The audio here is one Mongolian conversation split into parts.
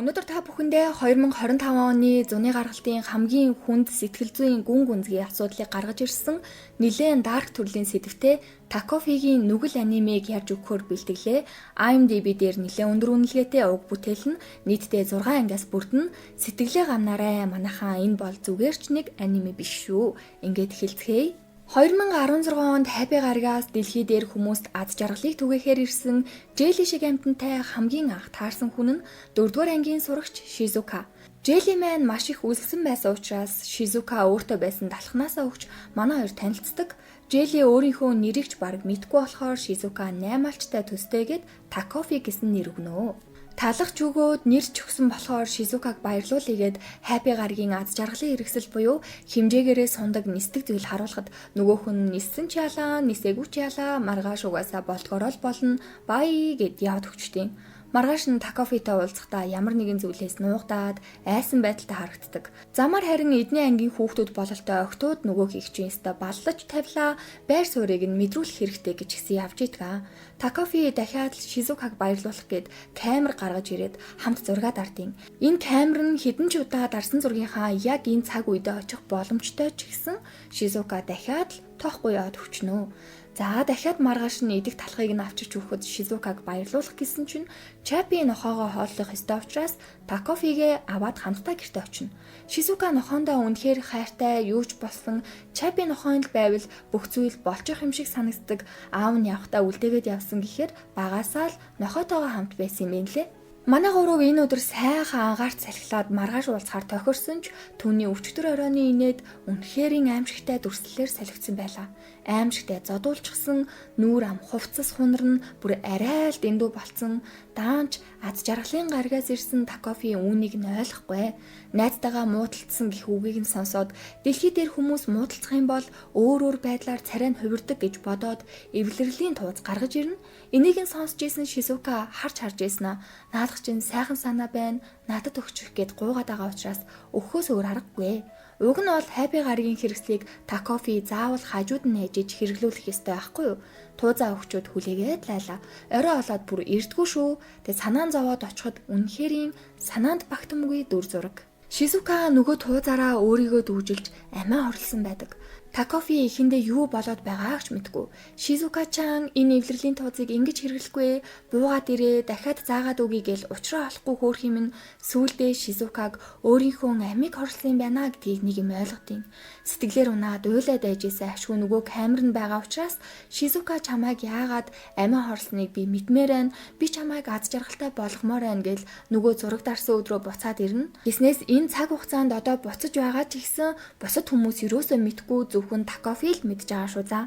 Өнөөдөр та бүхэндээ 2025 оны зуны гаргалтын хамгийн хүнд сэтгэл зүйн гүн гүнзгий асуудлыг гаргаж ирсэн нэлээн dark төрлийн сэдэвтэй Такофигийн нүгэл анимыг ярьж өгөхөөр бэлтгэлээ. IMDb дээр нэлээн өндөр үнэлгээтэй уг бүтээл нь нийтдээ 6 ангиас бүрдэнэ. Сэтгэлээ гамнаарай. Манайхаа энэ бол зүгээр ч нэг аниме биш шүү. Ингээд эхэлцгээе. 2016 онд Happy гаригаас дэлхий дээр хүмүүст аз жаргалыг түгээхээр ирсэн Jelly шиг амьтантай хамгийн анх таарсан хүн нь 4-р ангийн сурагч Шизука. Jelly маань маш их үлсэн байсан учраас Шизука өөртөө байсан талхнаасаа өгч манай хоёр танилцдаг. Jelly өөрийнхөө нэрийг ч бараг мэдэхгүй болохоор Шизука наймаалчтай төстэйгээд Такофи гэсэн нэр өгнө. Талах ч өгөөд нэр ч өгсөн болохоор Шизукаг баярлуулъя гэд Happy гаригийн аз жаргалын хэрэгсэл буюу хэмжээгээрээ сундаг нисдэг зүйл харуулхад нөгөөх нь ниссэн ч ялаа, нисээгүй ч ялаа, маргааш угаасаа болдгороо л болно. Bye гэд яваад өгчдیں۔ Маргааш нь Такофитой уулзахдаа ямар нэгэн зүйлээс нуугдаад айсан байдалтай харагддаг. Замаар харин эдний ангийн хүүхдүүд бололтой охтууд нөгөөх их чинь өстой баллаж тавилаа, байр суурийг нь мэдрүүлэх хэрэгтэй гэж гисэн явж идгаа. Такофи дахиад л Шизукаг баярлуулах гээд камер гаргаж ирээд хамт зураг дардیں۔ Энэ камер нь хэдэн ч удаа дарсан зургийнхаа яг энэ цаг үедээ очих боломжтой ч гэсэн Шизука дахиад л тоохгүй яваад өчнөө. За дахиад маргааш нь идэх талхыг нь авчирч өгөхөд Шизукаг баярлуулах гэсэн чинь Чапи нохоогоо хооллох ёстой учраас Такофигээ аваад хамтдаа гэрте очино. Шизука нохоондоо үнэхээр хайртай, юу ч болсон Чапи нохойн л байвал бүх зүйл болчих юм шиг санагддаг. Аав нь явхдаа үлдээгээд явсан гэхээр багасаа л нохоотойгоо хамт байсан юм байна лээ. Манай гурав энэ өдөр сайхан ангаарч салхилаад маргааш уулзахаар тохирсон ч түүний өчигдөр оройны инээд үнэхэрийн аимшигтай дүрслэлээр солигдсон байлаа. Аимшигтай зодуулчихсан, нүүр ам хувцас хунарна, бүр арай л дэндүү болцсон, даанч аз жаргалын гаригаас ирсэн Такофи үүнийг нь ойлгохгүй. Найзтайгаа муудалцсан гэх үгийг нь сонсоод дэлхий дээр хүмүүс муудалцах юм бол өөр өөр байдлаар царай нь хувирдаг гэж бодоод эвлэрлийн тууз гаргаж ирнэ. Энийг нь сонсч ийсэн Шизука харж харж ийсэн аа. Наадах чинь сайхан санаа байна. Надад өгчих гээд гуйгаад байгаа учраас өгөхөөс өөр аргагүй. Уг нь бол Happy гаригийн хэрэгслийг Такофи заавал хажууд нь хайжиж хэрэглүүлэх ёстой байхгүй юу? Туузаа өгчөөд хүлээгээд лайла. Орой олоод бүр ирдгүү шүү. Тэгээ санаан зовоод очиход үнэхэрийн санаанд багтамгүй дүр зураг. Шизука нөгөө туузаараа өөрийгөө дүүжилж амиа хорлсон байдаг. Такофи эхэндээ юу болоод байгааг ч мэдгүй. Шизука чан энэ эвлэрлийн туузыг ингэж хэрэглэхгүй, буугаад ирээ, дахиад заагаад өгье гэл учраа олохгүй хөөх юм нь сүүлдээ Шизукаг өөрийнхөө амийг хорлсон юм байна гэдгийг нэг юм ойлгодیں۔ Сэтгэлээр унаад уйлаад айжсэн ашгүй нөгөө камер нь байгаа учраас Шизука чамайг яагаад амиа хорлсныг би мэдмээр байна. Би чамайг аз жаргалтай болгомоор байна гэл нөгөө зураг дарсан өдрөө буцаад ирнэ. Гэснээс энэ цаг хугацаанд одоо буцаж байгаа ч гэсэн бусад хүмүүс ерөөсөө мэдгүй зөвхөн Такофи л мэдж байгаа шүү за.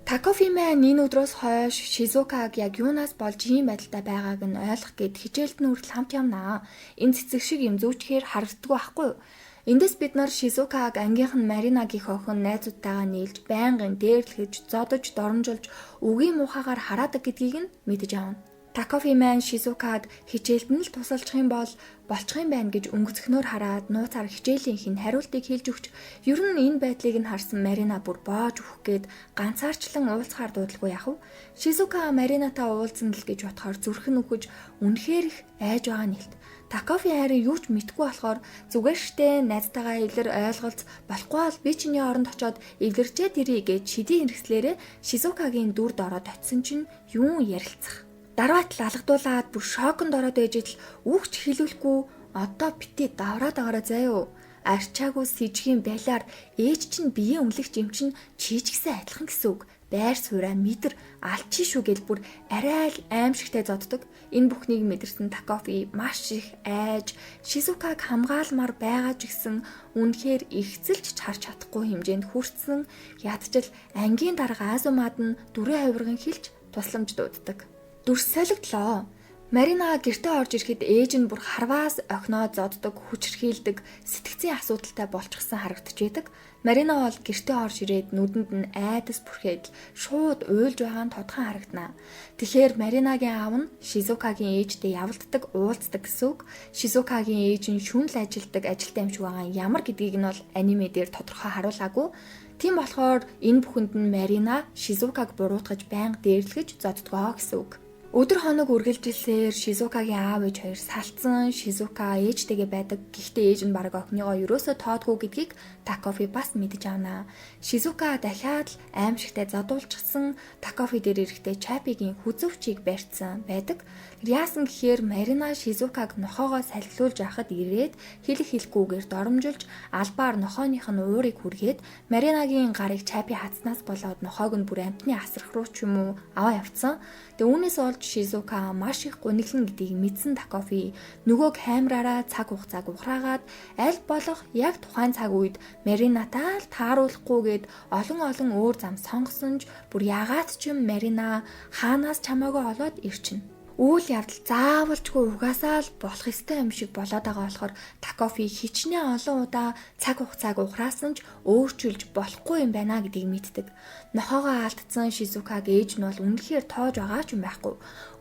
Такофи маань энэ өдрөөс хойш Шизукаг яг юунаас болж ийм байдалтай байгааг нь ойлгох гээд хичээлд нь хүртэл хамт явнаа. Энэ цэцэг шиг юм зүүчээр харагддаггүй байхгүй юу? Эндээс бид нар Шизукаг ангийнх нь Марина гэх охин найзуудтайгаа нийлж байнгын дээрлэхэж, зодож, доромжилж, үгийн муухайгаар хараадаг гэдгийг нь мэдэж авна. Такофи маань Шизукад хичээлд нь л тусалчих юм бол болчих юм байна гэж өнгөцгнөөр хараад нууцаар хичээлийн хин хариултыг хэлж өгч ер нь энэ байдлыг нь харсан Марина бүр боож өгөх гээд ганцаарчлан уулзахаар дуудалгүй яах вэ? Шизука Маринатай уулзсан л гэж бодохоор зүрх нь үхэж үнэхээр их айж байгаа нэлт. Такофи харин юу ч мэдгүй болохоор зүгээр штэ найзтайгаа эвлэр ойлголц болохгүй бол би чиний оронд очиод эвлэрчээд ирье гэж шидийн хэрэгслээрээ Шизукагийн дүрд ороод очисон чинь юун ярилцах. Дараатал алгадуулаад бүр шоконд ороод байж идэл үгч хэлүүлэхгүй одоо бити давраад байгаараа заяо. Арчаагүй сэжгийн балиар ээж чинь биеийн үнэлэгч юм чинь чи ч гэсэн адилхан гэсэн үг. Байр сууриа мэдэр алчи шүү гэл бүр арай л аимшигтай зоддог. Энэ бүхнийг мэдэрсэн Такофи маш их айж Шизукаг хамгаалмаар байгаа ч гэсэн үнэхээр ихцэлж харж чадахгүй хэмжээнд хүрсэн. Ядчил ангийн дарга Азумад нь дүрээ хувирган хилж тусламж дууддаг. Дүрс солигдлоо. Марина гэртээ орж ирэхэд ээж нь бүр харваас охиноо зоддог, хүчирхийлдэг, сэтгцийн асуудалтай болчихсон харагдчихэдэг. Марина бол гэртээ орж ирээд нүдэнд нь айдас бүрхээд шууд уйлж байгаа нь тодхон харагдана. Тэгэхээр Маринагийн аав нь Шизукагийн ээжтэй явалддаг, уулздаг гэсэн үг. Шизукагийн ээж нь шүн л ажилдаг, ажилтай юм шиг байгаа ямар гэдгийг нь бол аниме дээр тодорхой харуулаагүй. Тийм болохоор энэ бүхэнд нь Марина Шизукаг буруутгаж байнга дээрлэж зоддгоо гэсэн үг. Өдөр хоног үргэлжилсээр Шизукагийн аав ээж хоёр салцсан. Шизука ээжтэйгээ байдаг. Гэхдээ ээж нь бараг охиныгоо ерөөсөө тоодгүй гэдгийг Такофи бас мэдэж авна. Шизука дахиад л аимшигтай задуулчихсан. Такофи дээр ирэхдээ Чапигийн хүзөвчийг барьцсан байдаг. Яасан гэхээр Марина Шизукаг нохоогоо салхилуулж байхад ирээд хэлэх хэлэхгүйгээр доромжилж албаар нохооных нь уурыг хүргээд Маринагийн гарыг Чапи хатснаас болоод нохоог нь бүр амтны асрах руу ч юм уу аваа явцсан. Тэгээ үүнээс болж Шизука маш их гуниглана гэдгийг мэдсэн Такофи нөгөө камераараа цаг хугацааг ухраагаад аль болох яг тухайн цаг үед Маринатай л тааруулахгүйгээд олон олон өөр зам сонгосон ч бүр яагаад ч юм Марина хаанаас чамаагүй олоод ирчихнэ. Үйл явдал заавалчгүй угаасаа л болох ёстой юм шиг болоод байгаа болохоор Такофи хичнээн олон удаа цаг хугацааг ухраасан ч өөрчилж болохгүй юм байна гэдгийг мэддэг. Нохоогоо алдсан Шизукаг ээж нь бол үнэхээр тоож байгаа ч юм байхгүй.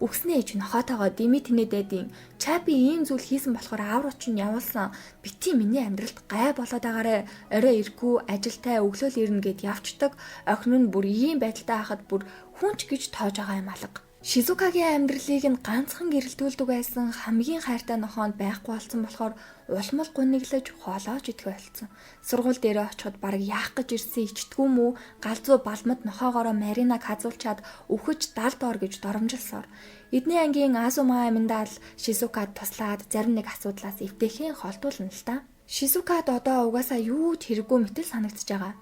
Үгснээ ээж нохоотойгоо дими тэнэдэдийн Чапи ийм зүйл хийсэн болохоор аав руу чинь явуулсан. Бити миний амьдралд гай болоод байгаарэ. Орой ирэхгүй ажилтай өглөөл ирнэ гэд явцдаг. Охин нь бүр ийм байдалтай хахад бүр хүн ч гэж тоож байгаа юм алга. Шизукагийн амьдралыг нь ганцхан гэрэлтүүлдэг байсан хамгийн хайртай нохоонд байхгүй болсон болохоор улмал гуниглаж хоолоож идэх болсон. Сургууль дээрээ очиход бараг яах гэж ирсэн ичдэггүй мүү галзуу балмад нохоогоороо Маринаг хазуулчаад үхэж далд ор гэж доромжилсоор. Эдний ангийн Азума аминдаа л Шизукад туслаад зарим нэг асуудлаас эвтэйхэн холдуулна л та. Шизукад одоо угаасаа юу ч хэрэггүй мэтэл санагдаж байгаа.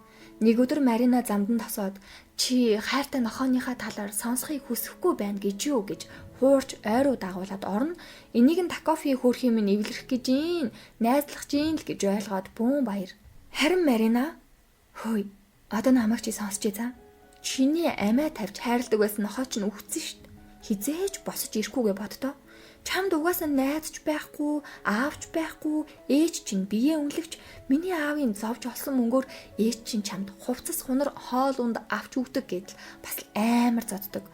Нэг өдөр Марина замд нь тосоод чи хайртай нохооныхаа талаар сонсохыг хүсэхгүй байна гэж юу гэж хуурч ойруу дагуулад орно. Энийг нь Такофи хөөрхий минь эвлэрэх гэж ийн, найзлах чинь л гэж ойлгоод бүүн баяр. Харин Марина хөөе одоо намайг чи сонсчээ за. Чиний амиа тавьж хайрладаг байсан нохоо чинь үхсэн шít. Хизээж босож ирэхгүйгээ боддоо. Чамд угаасаа найз ч байхгүй, аав ч байхгүй, ээж чинь биеэ үнэлэгч, миний аавын зовж олсон мөнгөөр ээж чинь чамд хувцас хунар хоол унд авч өгдөг гэдэл бас амар зоддог.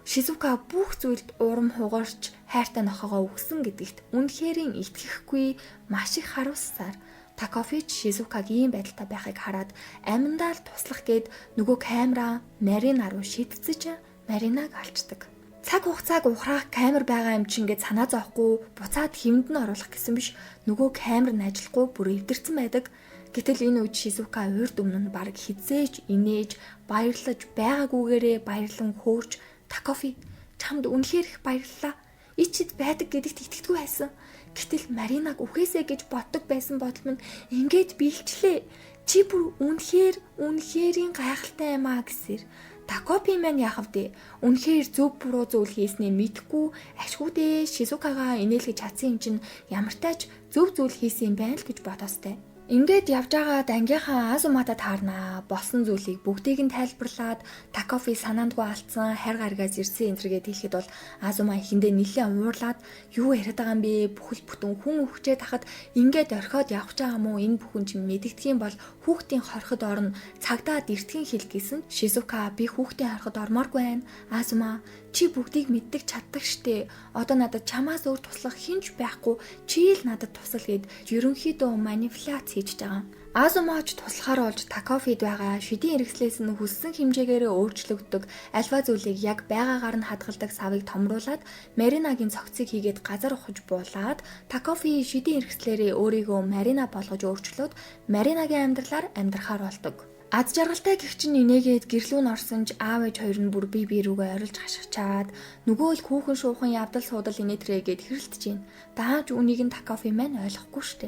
Шизука бүх зүйлд урам хугарч хайртай нохоогоо өгсөн гэдэгт үнэхэрийн итгэхгүй маш их харуулсаар Такофич Шизукаг ийм байдалтай байхыг хараад аминдаа л туслах гээд нөгөө камера Марина руу шидцэж Маринаг алчдаг. Цаг хугацааг ухраах камер байгаа юм чинь гэж санаа зовхгүй буцаад хэмд нь оруулах гэсэн биш нөгөө камер нь ажиллахгүй бүр эвдэрсэн байдаг. Гэтэл энэ үед Шизука урд өмнө нь бараг хизээж инээж баярлаж байгаагүйгээрээ баярлан хөөрч Такофи чамд үнэхээр их баярлалаа. Ичид байдаг гэдэгт итгэдэггүй байсан. Гэтэл Маринаг үхээсэ гэж боддог байсан бодол минь ингээд биелчлээ. Чи бүр үнэхээр үнэхэрийн гайхалтай юм аа гэсээр Такопи маань яах вэ? Үнэхээр зөв буруу зүйл хийснээ мэдэхгүй ашгүй дээ Шизукагаа инээлгэж чадсан юм чинь ямартай ч зөв зүйл хийсэн юм байна л гэж бодоостой. Ингээд явж байгаад ангийнхаа Азумата таарнаа. Болсон зүйлийг бүгдийг нь тайлбарлаад Такофи санаандгүй алдсан, хайр гаргаас ирсэн энэ тэргээд хэлэхэд бол Азума эхэндээ нэлээд уурлаад юу яриад байгаа юм бэ? Бүхэл бүтэн хүн өвчээд тахад ингээд орхиод явах ч байгаа мó энэ бүхэн чинь мэдэгдэх юм бол хүүхдийн хорход орно, цагдаа дэртгийн хэл гэсэн. Шизука би хүүхдийн хорход ормооргүй байна. Азума чи бүгдийг мэддэг чаддаг штэ. Одоо надад чамаас өөр туслах хинч байхгүй. Чи л надад тусал гэд ерөнхийдөө манипуляц хийж байгаа. Азумаач туслахаар болж Такофид байгаа шидийн хэрэгслээс нь хүссэн хэмжээгээрээ өөрчлөгддөг альва зүйлийг яг байгаагаар нь хадгалдаг савыг томруулад Маринагийн цогцыг хийгээд газар ухаж буулаад Такофи шидийн хэрэгслээрээ өөрийгөө Марина болгож өөрчлөөд Маринагийн амьдралаар амьдрахаар болдог. Аз жаргалтай гэх чинь инээгээд гэрлүү н орсон ч аав ээж хоёр нь бүр бие бие рүүгээ орилж хашгичаад нөгөө л хүүхэн шуухан явдал суудал инээтрээ гэд хэрэлдэж гин. Дааж үнийг нь Такофи маань ойлгохгүй штэ.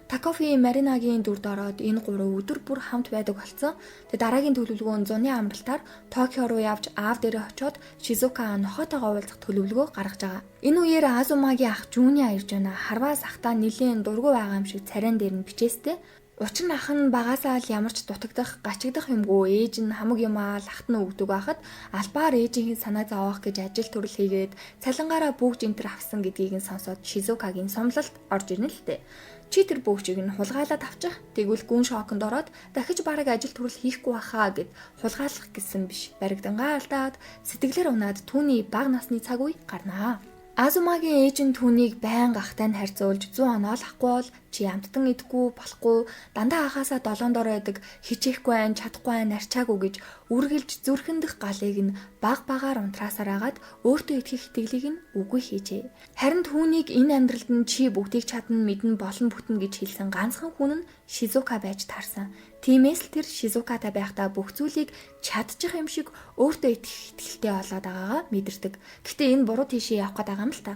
Такофи Маринагийн дүрд ороод энэ гурав өдөр бүр хамт байдаг болсон. Тэгээ дараагийн төлөвлөгөө нь зуны амралтаар Токио руу явж аав дээрээ очиод Шизука нохоотойгоо уулзах төлөвлөгөө гаргаж байгаа. Энэ үеэр Азумагийн ах Жуни аярж байна. Харваас ахтаа нилээн дургу байгаа юм шиг царайн дээр нь бичээстэй. Учир нь ах нь багасаа л ямар ч дутагдах, гачигдах юмгүй ээж нь хамаг юмаа л ахт нь өгдөг байхад албаар ээжийнх нь санаа зовоох гэж ажил төрөл хийгээд цалингаараа бүгж энтер авсан гэдгийг нь сонсоод Шизукагийн сумлалт орж ирнэ л дээ. Чи тэр бөөгчийг нь хулгайлаад авчих. Тэгвэл гүн шоконд ороод дахиж бараг ажил төрөл хийхгүй байхаа гэд хулгайлах гэсэн биш. Баригдангаа алдаад сэтгэлээр унаад түүний бага насны цаг үе гарнаа. Азумагийн ээж нь түүнийг байнга ахтай нь харьцуулж 100 оноо л ахгүй бол чи амттан идэхгүй болохгүй дандаа ахаасаа долоон дор байдаг хичээхгүй айн чадахгүй айн нарчаагүй гэж үргэлж зүрхэндх галыг нь баг багаар унтраасаар агаад өөртөө итгэх итгэлийг нь үгүй хийжээ. Харин түүнийг энэ амьдралд нь чи бүгдийг чадна мэднэ болно бүтнэ гэж хэлсэн ганцхан хүн нь Шизука байж таарсан. Тиймээс л тэр Шизукатай байхдаа бүх зүйлийг чадчих юм шиг өөртөө итгэх итгэлтэй болоод байгаагаа мэдэрдэг. Гэхдээ энэ буруу тийшээ явах гээд байгаа юм л та.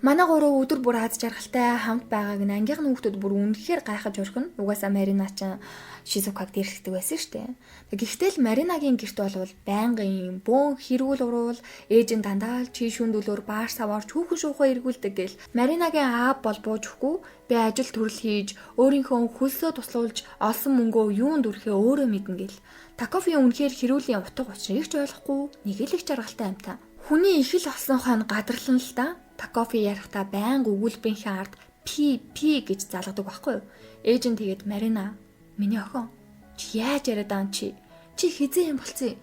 Манай гурав өдөр бүр аз жаргалтай хамт байгааг нь ангийнх нь хүүхдүүд бүр үнэхээр гайхаж орхино. Угаасаа Марина ч Шизукаг дээрлэхдэг байсан шүү дээ. Гэхдээ л Маринагийн гэрт болвол байнгын бөөн хэрүүл уруул ээж нь дандаа л чи шүн дөлөөр баар саваар хүүхэн шуухай эргүүлдэг гэл. Маринагийн аав бол бууж өгөхгүй би ажил төрөл хийж өөрийнхөө хөлсөө туслуулж олсон мөнгөө юунд өрхөө өөрөө мэднэ гэл. Такофи үнэхээр хэрүүлийн утга учирыг ч ойлгохгүй нэг л их жаргалтай амтаа. Хүний их л олсон хойно гадарлан л та. Такофи ярихдаа байнга өгүүлбэрийнхээ ард пи пи гэж залгадаг байхгүй юу? Ээж нь тэгээд Марина миний охин чи яаж яриад байгаа юм чи? Чи хизээ юм болцсон юм?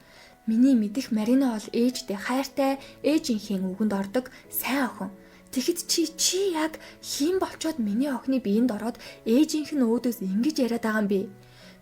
Миний мэдих Марина бол ээжтэй хайртай, ээжийнхээ үгэнд ордог сайн охин. Тэгэхэд чи яг хэн болчоод миний охины биеинд ороод ээжийнх нь өөдөөс ингэж яриад байгаа юм бэ?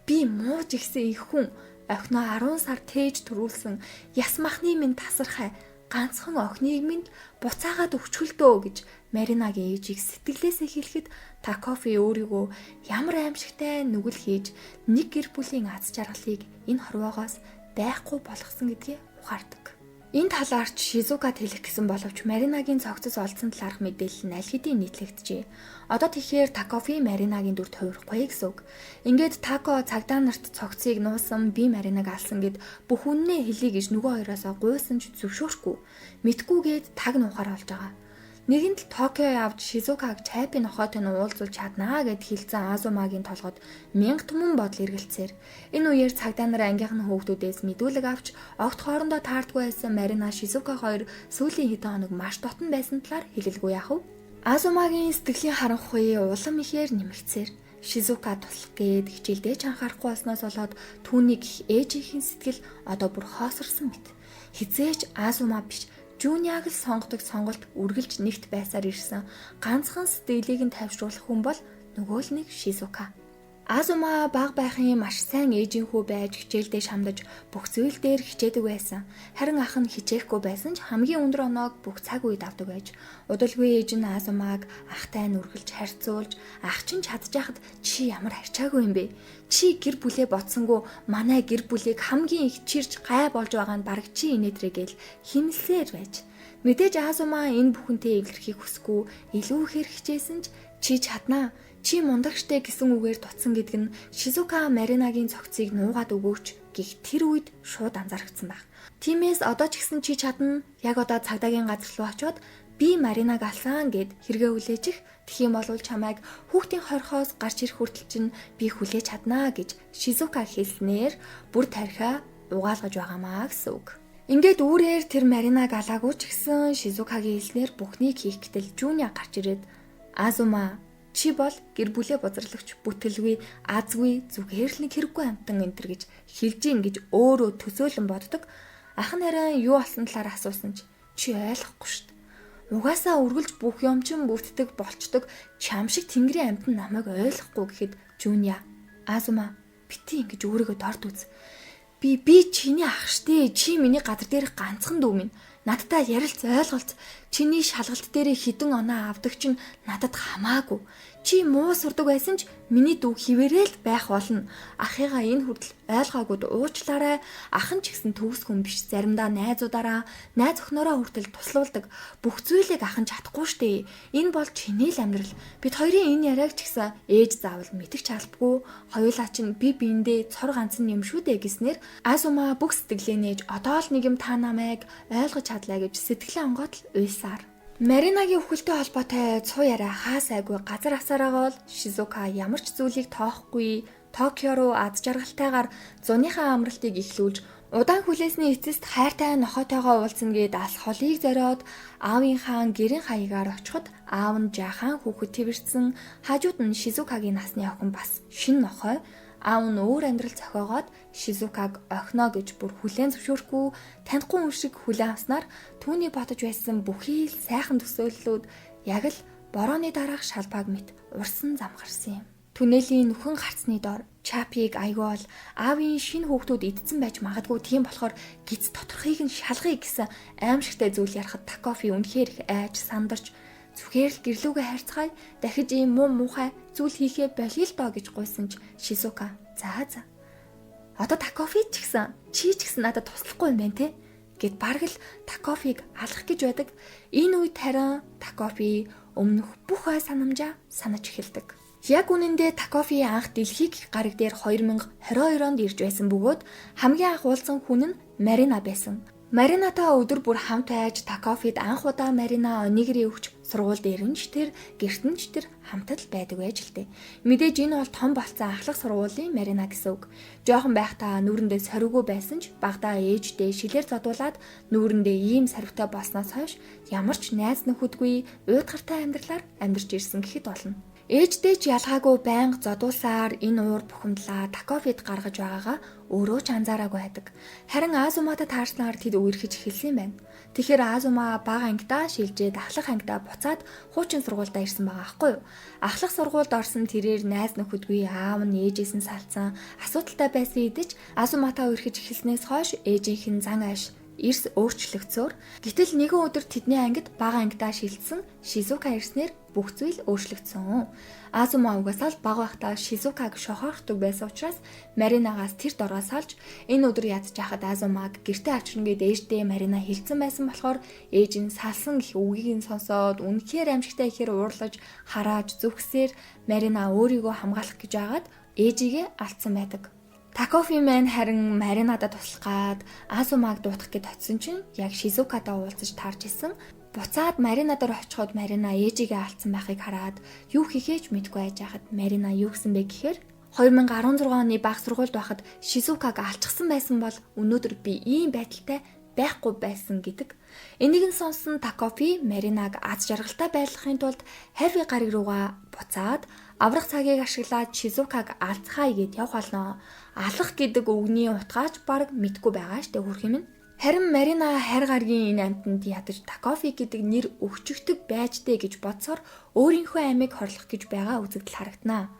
Би мууж ихсэн их хүн охиноо 10 сар тээж төрүүлсэн яс махны минь тасархай ганцхан охиныг минь буцаагаад өгчхөлдөө гэж Маринагийн ээжийг сэтгэлээсээ хэлэхэд Такофи өөрийгөө ямар аимшигтай нүгэл хийж нэг гэр бүлийн аз жаргалыг энэ хорвоогоос байхгүй болгосон гэдгээ ухаардаг. Энэ талаар ч Шизукад хэлэх гэсэн боловч Маринагийн цогцос олдсон талаарх мэдээлэл нь аль хэдийн нийтлэгджээ. Одоо тэгэхээр Такофи Маринагийн дүрд хувирахгүй гэсэн үг. Ингээд Тако цагдаа нарт цогцыг нуусан би Маринаг алсан гэд бүх үннээ хэлье гэж нөгөө хоёроосоо гуйсан ч зөвшөөрөхгүй. Мэдхгүйгээд таг нуухаар болж байгаа. Нэгэнт л Токио явж Шизукаг Чайпи нохойтой нь уулзуулж чаднаа гэд хэлсэн Азумагийн толгойд 1000 түмэн бодол эргэлцээр. Энэ үеэр цагдаа нар ангийнх нь хүүхдүүдээс мэдүүлэг авч огт хоорондоо таардгүй байсан Марина Шизука хоёр сүүлийн хэдэн хоног маш дотн байсан талаар хэлэлгүй яах вэ? Азумагийн сэтгэлийн харанхуй улам ихээр нэмэгцээр Шизука туслах гээд хичээлдээ ч анхаарахгүй болсноос болоод түүнийг ээжийнхэн сэтгэл одоо бүр хоосорсон мэт. Хизээч Азума биш Жуниаг л сонгодог сонголт үргэлж нэгт байсаар ирсэн ганцхан сэтгэлийг нь тайвшруулах хүн бол нөгөө л нэг Шизука. Азума баг байхын маш сайн ээжийн хүү байж хичээлдээ шамдаж бүх зүйл дээр хичээдэг байсан. Харин ах нь хичээхгүй байсан ч хамгийн өндөр оноог бүх цаг үед авдаг байж. Удалгүй ээж нь Азумаг ахтай нь үргэлж харьцуулж ах чинь чадчихад чи ямар харьцаагүй юм бэ? Чи гэр бүлээ бодсонгүй манай гэр бүлийг хамгийн их чирж гай болж байгаа нь бараг чи инээдрээ гээл химэлсээр байж. Мэдээж Азума энэ бүхэнтэй эвлэрхийг хүсэхгүй илүү ихээр хичээсэн ч чи чаднаа. Чи мундагчтэй гэсэн үгээр дутсан гэдэг нь Шизука Маринагийн цогцыг нуугаад өгөөч гих тэр үед шууд анзаарчихсан байх. Тиймээс одоо ч гэсэн чи чадна. Яг одоо цагдаагийн газар руу очиод би Маринаг алсан гэд хэрэгээ хүлээчих. Тэгэх юм бол чамайг хүүхдийн хорхоос гарч ирэх хүртэл чинь би хүлээж чаднаа гэж Шизука хэлснээр бүр тархиа угаалгаж байгаамаа гэсэн үг. Ингээд үүрээр тэр Маринаг алаагүй ч гэсэн Шизукагийн хэлснээр бүхнийг хийх гэтэл Жуниа гарч ирээд Азума чи бол гэр бүлээ бузарлагч бүтэлгүй азгүй зүгээр л нэг хэрэггүй амтан энэ төр гэж хэлж ийн гэж өөрөө төсөөлөн боддог. Ах нь харин юу болсон талаар асуусан ч чи ойлгохгүй шүү дээ. Угаасаа үргэлж бүх юм чин бүтдэг болчдөг чам шиг тэнгэрийн амтан намайг ойлгохгүй гэхэд Жуниа Азума бити ингэж өөрийгөө дорд үз. Би чиний ах штэ. Чи миний газар дээрх ганцхан дүү минь. Надтай ярилц ойлголц. Чиний шалгалт дээрээ хідэн оноо авдаг чинь надад хамаагүй. Чи муу сурдаг байсан ч миний дүү хിവэрэл байх болно. Ахыгаа энэ хүртэл ойлгоогүйд уучлаарай. Ах нь ч гэсэн төгс хүн биш. Заримдаа найзуудаараа, найз охиноороо хүртэл туслуулдаг. Бүх зүйлийг ах нь чадахгүй штэ. Энэ бол чиний л амьдрал. Бид хоёрын энэ яриаг ч гэсэн ээж заавал мэдэх чалбгүй. Хоёулаа чинь би биендээ цор ганц нь юм шүү дээ гэснээр Азума бүх сэтгэлээ нээж одоо л нэг юм та намайг ойлгож чадлаа гэж сэтгэлээ онгоотл уйсаар. Маринагийн үхэлтэй холбоотой цуу яриа хаа сайгүй газар асаараа бол Шизука ямар ч зүйлийг тоохгүй Токио руу аз жаргалтайгаар зуныхаа амралтыг эхлүүлж удаан хүлээсний эцэст хайртай нохойтойгоо уулзна гэд алс холыг зориод аавынхаа гэрийн хаягаар очиход аав нь жаахан хүүхэд тэрвэрсэн хажууд нь Шизукагийн насны охин бас шин нохой Аав нь өөр амьдрал зохиогоод Шизукаг охиноо гэж бүр хүлээн зөвшөөрөхгүй, танихгүй хүн шиг хүлээн авснаар түүний бодож байсан бүхий л сайхан төсөөллүүд яг л борооны дараах шалбааг мэт урсан замхарсан юм. Түнэлийн нүхэн гарцны дор Чапиг айгуул аавын шинэ хүүхдүүд идсэн байж магадгүй, тийм болохоор гиз доторхыг нь шалгая гэсэн аимшигтай зүйл ярахад Такофи үнэхээр их айж сандарч зүгээр л гэрлүүгээ харьцгаая, дахиж ийм муу муухай зүйл хийхээ болиё л доо гэж гуйсан ч Шизука за за. Одоо Такофи ч гэсэн чи ч гэсэн надад туслахгүй юм байна те гэд бараг л Такофиг алах гэж байдаг. Энэ үед харин Такофи өмнөх бүх ой санамжаа санаж эхэлдэг. Яг үнэндээ Такофи анх дэлхийг гараг дээр 2022 онд ирж байсан бөгөөд хамгийн анх уулзсан хүн нь Марина байсан. Маринатай өдөр бүр хамт байж Такофид анх удаа Марина онигри өгч сургууль дээр нь ч тэр гэрт нь ч тэр хамт л байдаг байж л дээ. Мэдээж энэ бол том болцсон ахлах сургуулийн Марина гэсэн үг. Жохон байхдаа нүүрэндээ сориггүй байсан ч багадаа ээждээ шилээр зодуулаад нүүрэндээ ийм сорвитой болсноос хойш ямар ч найз нөхөдгүй уйдгартай амьдралаар амьдарч ирсэн гэхэд болно. Ээждээ ч ялгаагүй байнга зодуулсаар энэ уур бухимдлаа Такофид гаргаж байгаагаа өөрөө ч анзаараагүй байдаг. Харин Азуматай таарснаар тэд үерхэж эхэлсэн юм байна. Тэгэхээр Азума бага ангидаа шилжээд ахлах ангидаа буцаад хуучин сургуульдаа ирсэн байгаа аахгүй юу? Ахлах сургуульд орсон тэрээр найз нөхөдгүй, аав нь ээжээс нь салцсан, асуудалтай байсан идэж Азуматай үерхэж эхэлснээс хойш ээжийнх нь зан ааш эрс өөрчлөгдсөөр, гэтэл нэгэн өдөр тэдний ангид бага ангидаа шилжсэн Шизука ирснээр бүх зүйл өөрчлөгдсөн. Азума угаасаа л бага байхдаа Шизукаг шохоордог байсан учраас Маринагаас тэр дороо салж энэ өдөр ядж яхад Азумаг гэртээ авчирна гэд ээждээ Марина хэлсэн байсан болохоор ээж нь салсан гэх үгийг нь сонсоод үнэхээр аимшигтай ихээр уурлаж харааж зүгсээр Марина өөрийгөө хамгаалах гэж агаад ээжигээ алдсан байдаг. Такофи маань харин Маринадад туслах гад Азумаг дуутах гэд очисон чинь яг Шизукатай уулзаж таарч исэн. Буцаад Марина дээр очиход Марина ээжигээ алдсан байхыг хараад юу хийхээ ч мэдэхгүй айж байхад Марина юу гэсэн бэ гэхээр 2016 оны баг сургуульд байхад Шизукаг алчихсан байсан бол өнөөдөр би ийм байдалтай байхгүй байсан гэдэг. Энийг нь сонссон Такофи Маринаг аз жаргалтай байлгахын тулд Хави гариг руугаа буцаад аврах цагийг ашиглаад Шизукаг алцгаая гэд явах болно. Алах гэдэг үгний утгаач бараг мэдгүй байгаа штэ хөрх юм. Харин Марина хайр гаргийн энэ амьтанд ядаж Такофи гэдэг нэр өгчөгдөг байж дээ гэж бодсоор өөрийнхөө амийг хорлох гэж байгаа үзэгдэл харагдана.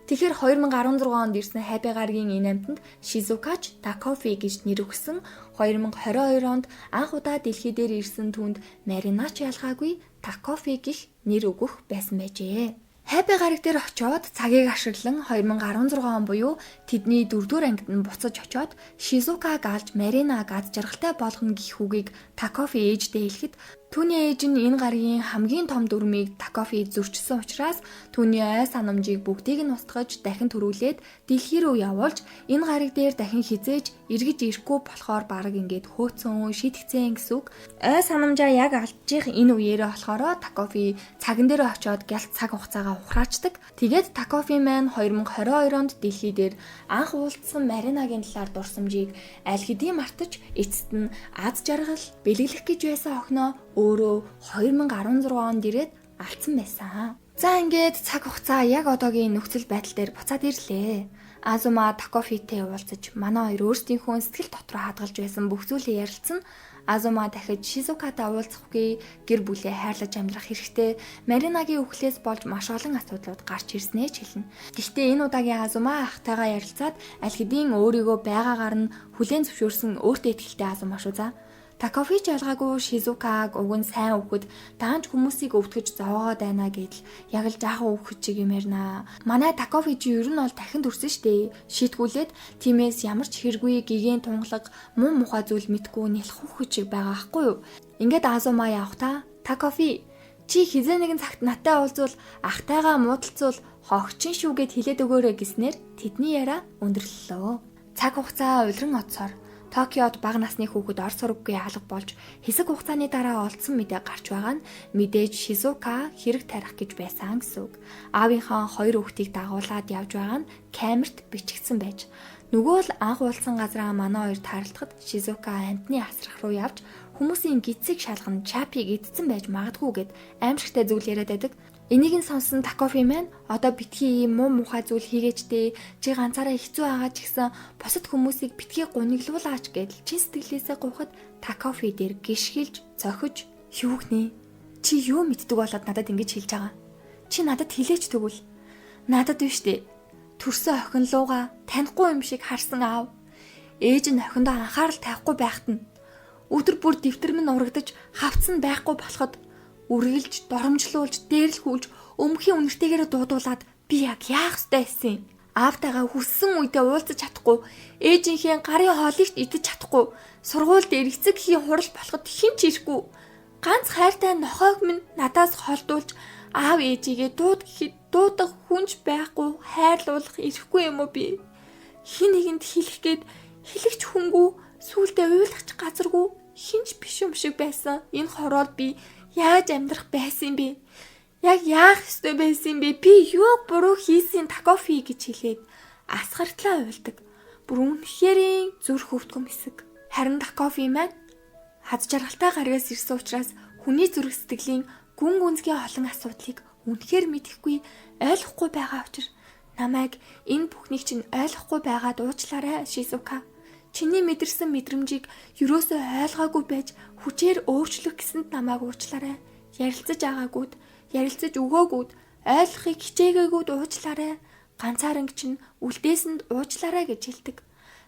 Тэгэхээр 2016 онд ирсэн Хаби гаргийн энэ амьтанд Шизукач Такофи гэж нэр өгсөн. 2022 онд анх удаа дэлхий дээр ирсэн түүнд Маринач ялгаагүй Такофи гэх нэр өгөх байсан байжээ. Хаби гараг дээр очиод цагийг ашиглан 2016 он буюу тэдний 4-р ангид нь буцаж очиод Шизукаг алж Маринаг аз жаргалтай болгоно гэх үгийг Такофи ээждээ хэлэхэд түүний ээж нь энэ гарагийн хамгийн том дүрмийг Такофи зөрчсөн учраас түүний ой санамжийг бүгдийг нь устгаж дахин төрүүлээд дэлхий рүү явуулж энэ гараг дээр дахин хизээж эргэж ирэхгүй болохоор бараг ингээд хөөцөн шийтгцэн гэсэн үг. Ой санамжаа яг алдчих энэ үеэрээ болохоор Такофи цаган дээр очиод гялт цаг хугацаагаа ухраачдаг. Тэгээд Такофи маань 2022 онд дэлхий дээр анх уулзсан Маринагийн талаар дурсамжийг аль хэдийн мартаж эцэст нь аз жаргал бэлэглэх гэж байсан охиноо өөрөө 2016 онд ирээд алдсан байсан. За ингээд цаг хугацаа яг одоогийн нөхцөл байдал дээр буцаад ирлээ. Азума Такофитэй уулзаж манай хоёр өөрсдийнхөө сэтгэл дотроо хадгалж байсан бүх зүйлээ ярилцсан. Азума дахиж Шизукатай уулзахгүй, гэр бүлээ хайрлаж амьдрах хэрэгтэй. Маринагийн үхлээс болж маш олон асуудлууд гарч ирснээ ч хэлнэ. Гэхдээ энэ удаагийн Азума ахтайгаа ярилцаад аль хэдийн өөрийгөө байгаагаар нь хүлээн зөвшөөрсөн өөртөө итгэлтэй Азума шүү за. Такофи ч ялгаагүй Шизукаг уг нь сайн өвхөд даанч хүмүүсийг өвтгөж зовоогоод байна гэдэл яг л жаахан өвхөд чиг юм ярина. Манай Такофи чи ер нь бол дахин төрсөн штэ. Шийтгүүлээд тиймээс ямар ч хэрэггүй гэгээн тунгалаг муу мухай зүйл мэдгүй нялх хүүхэд чиг байгаа хгүй юу. Ингээд Азума явах та Такофи чи хизээ нэгэн цагт надтай уулзвал ахтайгаа муудалцвал хогчин шүү гэд хэлээд өгөөрэй гэснээр тэдний яриа өндөрлөлөө. Цаг хугацаа улиран оцсоор Токиод бага насны хүүхэд ор сураггүй алга болж хэсэг хугацааны дараа олдсон мэдээ гарч байгаа нь мэдээж Шизука хэрэг тарих гэж байсан гэсэн үг. Аавынхаа хоёр хүүхдийг дагуулад явж байгаа нь камерт бичигдсэн байж. Нөгөө л анх уулзсан газраа манай хоёр таарлахад Шизука амьтны асрах руу явж хүмүүсийн гидсийг шалган Чапиг идсэн байж магадгүй гэд аимшигтай зүйл яриад байдаг. Энийг нь сонсон Такофи маань одоо битгий ийм муу мухай зүйл хийгээч дээ. Чи ганцаараа хэцүү байгаа ч гэсэн бусад хүмүүсийг битгий гуниглуулаач гэдэл чин сэтгэлээсээ гуйхад Такофи дээр гიშгэлж цохиж юу гинэ? Чи юу мэддэг болоод надад ингэж хэлж байгаа? Чи надад хэлээч тэгвэл. Надад биш дээ. Төрсөн охин лууга танихгүй юм шиг харсан аав. Ээж нь охиндоо анхаарал тавихгүй байхад нь өдөр бүр дэвтэр минь урагдаж хавцсан байхгүй болоход үргэлж доромжлуулж, дээрлэхүүлж, өмгөхийн үнэртэйгээрээ дуудуулаад би яг яах ёстой байсан юм? Аавтайгаа хүссэн үедээ уулзаж чадахгүй, ээжийнхээ гарын хоолыг ч идэж чадахгүй, сургууль дээр эцэг эхийн хурал болоход хэн ч ирэхгүй. Ганц хайртай нохойг минь надаас холдуулж аав ээжигээ дууд гэхэд дуудах хүн ч байхгүй, хайрлуулах ирэхгүй юм уу би? Хин нэгэнд хэлэх гээд хэлэх ч хүнгүй, сүулдэ уйлах ч газаргүй, хэн ч биш юм шиг байсан. Энэ хороол би яаж амьдрах байсан юм бэ? Яг яах ёстой байсан юм бэ? Би юу буруу хийсэн Такофи гэж хэлээд асгартлаа уйлдаг. Бүр үнэхэрийн зүрх өвдгөм хэсэг. Харин Такофи маань хаз жаргалтай гаргаас ирсэн учраас хүний зүрх сэтгэлийн гүн гүнзгий олон асуудлыг үнэхээр мэдэхгүй, ойлгохгүй байгаа учир намайг энэ бүхнийг чинь ойлгохгүй байгаад уучлаарай Шизука. Чиний мэдэрсэн мэдрэмжийг ерөөсөө ойлгоогүй байж хүчээр өөрчлөх гэсэнд намайг уучлаарай. Ярилцаж агаагүйд, ярилцаж өгөөгүйд, ойлгохыг хичээгээгүйд уучлаарай. Ганцаарнг чинь үлдээсэнд уучлаарай гэж хэлдэг.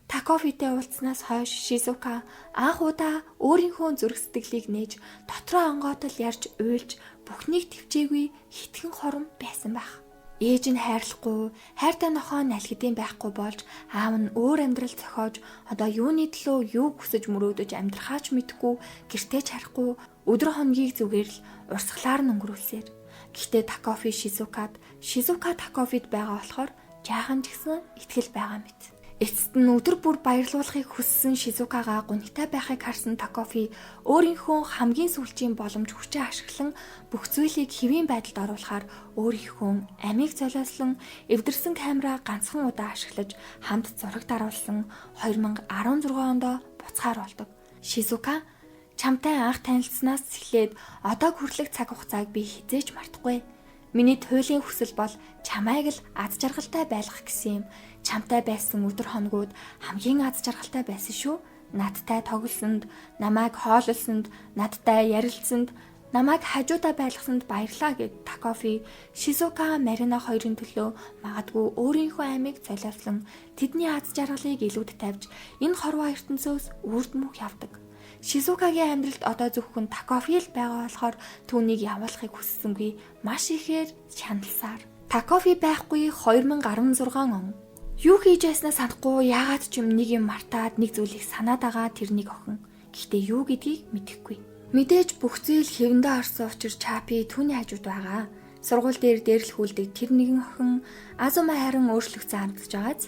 Такофитэй уулзсанаас хойш Шизука анх удаа өөрийнхөө зүрх сэтгэлийг нээж дотроо онгоотол ярьж уйлж бүхнийг төвчээгүй хитгэн хором байсан байх. Ээж нь хайрлахгүй, хайртай нохоо налхидын байхгүй болж аав нь өөр амьдрал зохиож одоо юуны төлөө юу хүсэж мөрөөдөж амьдрахаач мэдэхгүй, гэртээ ч харахгүй өдөр хоногийг зүгээр л урсгалаар нь өнгөрүүлсээр. Гэхдээ Такофи Шизукад, Шизука Такофид байгаа болохоор жаахан ч гэсэн итгэл байгаа мэт. Эцэст нь өдөр бүр баярлуулахыг хүссэн Шизукагаа гунигтай байхыг харсан Такофи өөрийнхөө хамгийн сүүлчийн боломж хүчээ ашиглан бүх зүйлийг хэвийн байдалд оруулахаар өөрийнхөө амийг золиослон эвдэрсэн камера ганцхан удаа ашиглаж хамт зураг даруулсан 2016 онд буцахаар болдог. Шизука чамтай анх танилцсанаас эхлээд одоо хүртэлх цаг хугацааг би хэзээ ч мартахгүй. Миний туйлын хүсэл бол чамайг л аз жаргалтай байлгах гэсэн юм. Чамтай байсан өдөр хоногуд хамгийн аз жаргалтай байсан шүү. Надтай тоглосонд, намайг хооллосонд, надтай ярилцсанд, намайг хажуудаа байлгасанд баярлаа гэд Такофи, Шизука, Марина хоёрын төлөө магадгүй өөрийнхөө амийг золиослон тэдний аз жаргалыг илүүд тавьж энэ хорвоо ертөнцөөс үрд мөх явдаг. Шизукагийн амьдралд одоо зөвхөн Такофи л байгаа болохоор түүнийг явуулахыг хүссэнгүй маш ихээр шаналсаар. Такофи байхгүй 2016 он. Юу хийж байснаа санахгүй, яагаад ч юм нэг юм мартаад нэг зүйлийг санаад байгаа тэр нэг охин. Гэхдээ юу гэдгийг мэдэхгүй. Мэдээж бүх зүйл хэвэндээ орсон учир Чапи түүний хажууд байгаа. Сургууль дээр дээрлэхүүлдэг тэр нэгэн охин Азума харин өөрчлөгдсөн харагдаж байгааз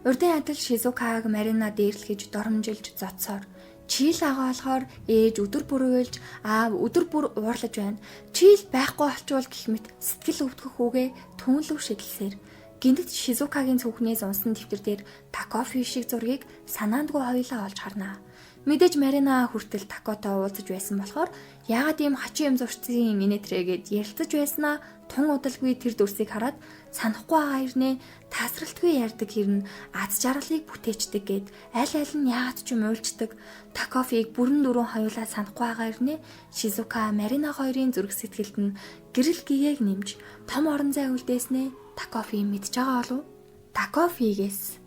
урдын адил Шизукаг Марина дээрлэхэж доромжилж зодсоор чийл агаа болохоор ээж өдөр бүр уйлж аав өдөр бүр уурлаж байна. Чийл байхгүй болчвол гэх мэт сэтгэл өвдгөх үгээ түнлөв шидэлсээр гинтэд Шизукагийн цүнхнээс унсан дэвтэр дээр Такофи шиг зургийг санаандгүй хоёулаа олж харнаа. Мэдээж Марина хүртэл Такотой уулзаж байсан болохоор яагаад ийм хачин юм зурцсан инээтрээгээд ярилцаж байснаа тун удалгүй тэр дүрсийг хараад санахгүй байгаа хэрнээ тасралтгүй ярьдаг хэрн аз жаргалыг бүтээчдэг гэд аль аль нь яагаад ч юм уйлчдаг. Такофиг бүрэн дөрөв хоёулаа санахгүй байгаа хэрнээ Шизука Марина хоёрын зүрх сэтгэлд нь гэрэл гэгээг нэмж том орон зай үлдээснээ Такофи мэдж байгаа болов. Такофигээс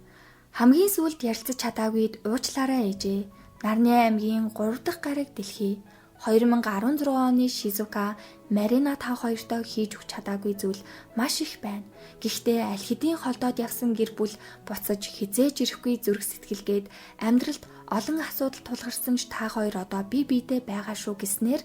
хамгийн сүүлд ярилцаж чадаагүйд уучлаарай ээжээ. Нарны аймгийн 3 дахь гараг дэлхий 2016 оны Шизука Марина та хоёртой хийж өгч чадаагүй зүйл маш их байна. Гэхдээ аль хэдийн холдоод явсан гэр бүл буцаж хизээж ирэхгүй зүрх сэтгэлгээд амьдралд олон асуудал тулгарсан ч та хоёр одоо бие биедээ байгаа шүү гэснээр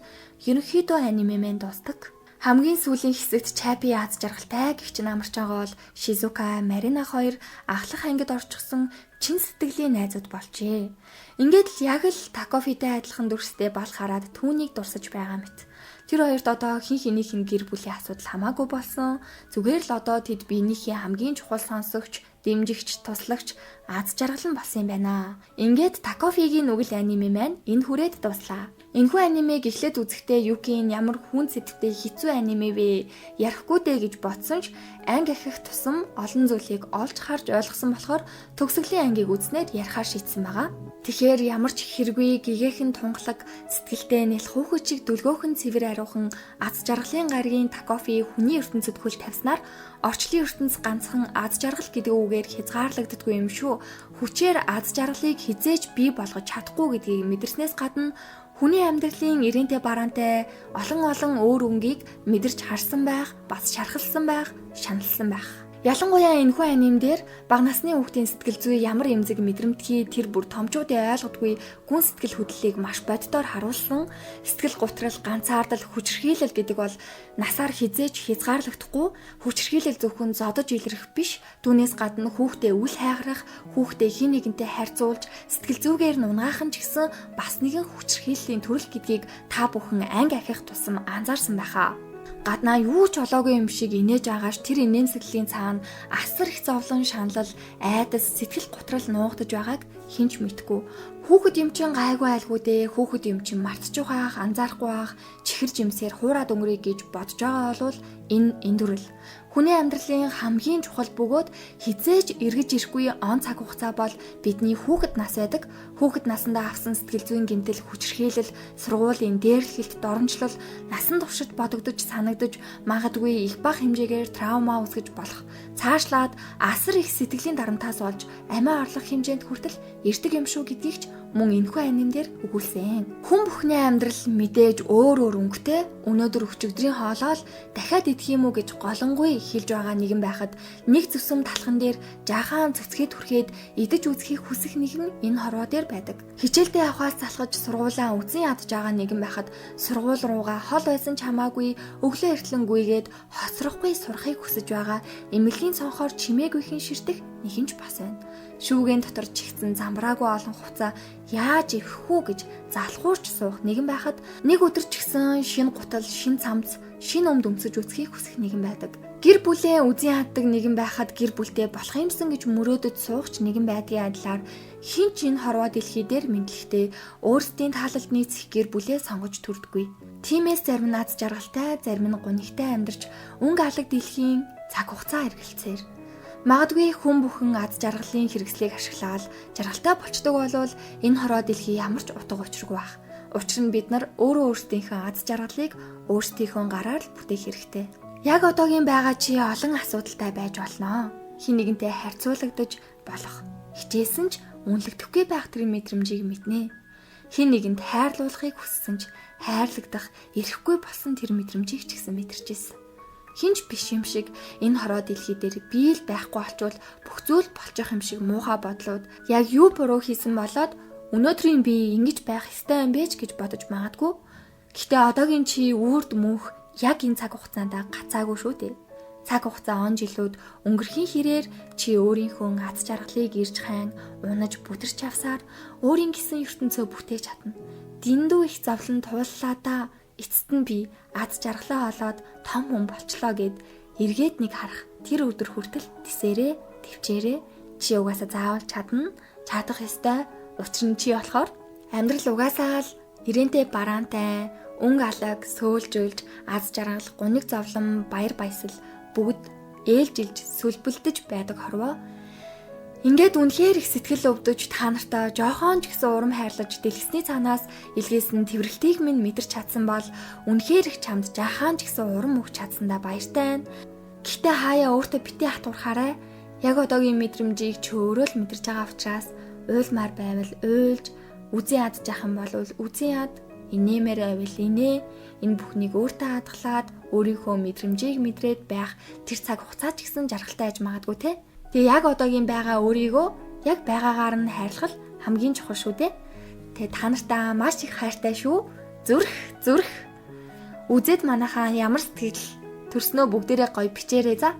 ерөнхийдөө аниме мэн дуустдаг. Хамгийн сүүлийн хэсэгт Чапи аз жаргалтай гихч намарч байгаа бол Шизука, Марина хоёр ахлах ангид орчихсон чин сэтгэлийн найзууд болжээ. Ингээд л яг л Такофитэй адилхан дүрстэй бал хараад түүнийг дурсаж байгаа мэт. Тэр хоёрт одоо хин хинийхэн гэр бүлийн асуудал хамаагүй болсон. Зүгээр л одоо тэд биенийхээ хамгийн чухал сонсогч, дэмжигч, туслагч, аз жаргал нь болсон юм байна. Ингээд Такофигийн нүгэл аниме маань энэ хүрээд дууслаа. Энэхүү анимег эхлээд үзэхдээ Юкийн ямар хүн сэтгэвтэй хэцүү аниме вэ? Ярихгүй дээ гэж бодсон ч анги ахих тусам олон зүйлийг олж харж ойлгосон болохоор төгсгөлийн ангийг үзснээр ярихаар шийдсэн байгаа. Тэгэхээр ямар ч хэргүй гэгэхэн тунгалаг сэтгэлтэй нэл хүүхэд шиг дүлгөөхөн цэвэр ариухан аз жаргалын гаригийн Такофи хүний ертөнцид хөл тавьснаар орчлын ертөнц ганцхан аз жаргал гэдэг үгээр хязгаарлагддаггүй юм шүү. Хүчээр аз жаргалыг хизээж бий болгож чадахгүй гэдгийг мэдэрснээс гадна хүний амьдралын ирээнтэй бараантай олон олон өөр өнгийг мэдэрч харсан байх, бас шархалсан байх, шаналсан байх. Ялангуяа энэхүү аним дээр бага насны хүүхдийн сэтгэл зүй ямар эмзэг мэдрэмтгий тэр бүр томчуудын ойлгодгүй гүн сэтгэл хөдлөлийг маш боддоор харуулсан. Сэтгэл гутрал, ганцаардал, хүчирхийлэл гэдэг бол насаар хизээж хязгаарлагдахгүй. Хүчирхийлэл зөвхөн зодож илрэх биш. Түүнээс гадна хүүхдээ үл хайграх, хүүхдээ хин нэгэнтэй харьцуулж сэтгэл зүгээр нь унгаах нь ч гэсэн бас нэгэн хүчирхийллийн төрөл гэдгийг та бүхэн анги ахих тусам анзаарсан байхаа. Гаднаа юу ч олоогүй юм шиг инээж агааш тэр инээмсэглэлийн цаана асар их зовлон, шаналл, айдас, сэтгэл гутрал нуугдаж байгааг хэн ч мэдэхгүй. Хүүхэд юм чин гайгүй айлгүй дээ. Хүүхэд юм чин мартчих байх, анзаарахгүй байх, чихэр жимсээр хуураад өнгөрье гэж бодож байгаа бол энэ эндүрэл. Хүний амьдралын хамгийн чухал бөгөөд хизээж эргэж ирэхгүй он цаг хугацаа бол бидний хүүхэд нас байдаг. Хүүхэд насандаа авсан сэтгэл зүйн гэмтэл, хүчирхийлэл, сургуулийн дээрлэхэлт, доромжлол насан туршид бодогдож, санагдаж, магадгүй их бага хэмжээгээр траума үүсгэж болох. Цаашлаад асар их сэтгэлийн дарамтаас болж амиа орлох хэмжээнд хүртэл ирдэг юм шүү гэдгийг ч мөн энэхүү аним дээр өгүүлсэн. Хүн бүхний амьдрал мэдээж өөр өөр өнгөтэй. Өнөөдөр өчигдрийн хоолоо л дахиад идэх юм уу гэж голонгүй хэлж байгаа нэгэн байхад нэг зүсэм талхан дээр жаахан цөцгээд хүрэхэд идэж үзхийг хүсэх нэгэн энэ хорвоо дээр байдаг. Хичээлдээ явхаас залхаж сургуулаа үзэн ядж байгаа нэгэн байхад сургууль руугаа хол байсан ч хамаагүй өглөө эртлэнгүйгээд хоцрохгүй сурахыг хүсэж байгаа эмнэлгийн цонхоор чимээгүйхэн ширтэх нэгэн ч бас байна. Шүүгэн дотор чигцэн замбраагүй олон хувцас яаж ивэх үү гэж залхуурч суух нэгэн байхад нэг өдөр ч гэсэн шин гутал, шин цамц, шин өмд өмсөж үзхийг хүсэх нэгэн байдаг. Гэр бүлээ үзэн яддаг нэгэн байхад гэр бүлтэй болох юмсан гэж мөрөөдөд суугч нэгэн байдгийн адилаар хэн ч энэ хорвоо дэлхий дээр мэдлэгтэй өөрсдийн таалалд нийцэх гэр бүлээ сонгож төрдөггүй. Тиймээс зарим нь аз жаргалтай, зарим нь гунигтай амьдарч өнгө алаг дэлхийн цаг хугацаа эргэлцээр. Магадгүй хүн бүхэн аз жаргалын хэрэгслийг ашиглаад жаргалтай болчдөг болвол энэ хороо дэлхий ямар ч утга учиргүй байх. Учир нь бид нар өөрөө өөрсдийнхөө аз жаргалыг өөрсдийнхөө гараар л бүтээх хэрэгтэй. Яг одоогийн байгаа чи олон асуудалтай байж болно. Хин нэгэнтэй харьцуулагдаж болох. Хичээсэн ч үнэлэгдэхгүй байх тэр мэдрэмжийг мэднэ. Хин нэгэнд хайрлуулахыг хүссэн ч хайрлагдах эрхгүй болсон тэр мэдрэмжийг ч гэсэн мэдэрч ирсэн. Хинч биш юм шиг энэ хороо дэлхий дээр би л байхгүй болчвол бүх зүйл болчих юм шиг муухай бодлууд яг юу буруу хийсэн болоод өнөөдрийн би ингэж байх ёстой юм бэ ч гэж бодож магадгүй. Гэхдээ одоогийн чи үрд мөнх яг энэ цаг хугацаанд гацаагүй шүү дээ. Цаг хугацаа он жилүүд өнгөрхийн хэрээр чи өөрийнхөө аз жаргалыг ирж хайн унаж бүдэрч авсаар өөрийн гисэн ертөнцөө бүтээж чадна. Дэндүү их зовлон тууллаа да. Эцэст нь би аз жаргалаа олоод том хүн болчлоо гэд эргээд нэг харах тэр өдөр хүртэл тисээрээ төвчээрээ чи угаасаа заавал чадна, чадах ёстой. Учир нь чи болохоор амьдрал угаасаа л ирээнтэй бараантай, өнгө алаг, сөөлжүүлж, аз жаргал, гуниг зовлон, баяр баясгал бүгд ээлжилж сүлбэлдэж байдаг хорвоо. Ингээд үнэхээр их сэтгэл өвдөж та нартай жоохон ч гэсэн урам хайрлаж дэлгэсний цаанаас илгээсэн тэрвэрлтийг минь мэдэрч чадсан бол үнэхээр их чамд жаахан ч гэсэн урам өгч чадсандаа баяртай байна. Гэхдээ хаяа өөртөө бити хатуурхаарай. Яг одоогийн мэдрэмжийг чи өөрөө л мэдэрч байгаа учраас уйлмаар байвал уйлж, үзэн ядж яах юм бол үзэн яд, инээмээр байвал инээ. Энэ бүхнийг өөртөө хадгалаад өөрийнхөө мэдрэмжийг мэдрээд байх тэр цаг хугацаа ч гэсэн жаргалтай байж магадгүй те. Тэгээ яг одоогийн байгаа өөрийгөө яг байгаагаар нь хайрлах хамгийн чухал шүү дээ. Тэгээ та нартаа маш их хайртай шүү. Зүрх зүрх. Үзээд манайхаа ямар сэтгэл төрснөө бүгдээрээ гоё бичээрэй за.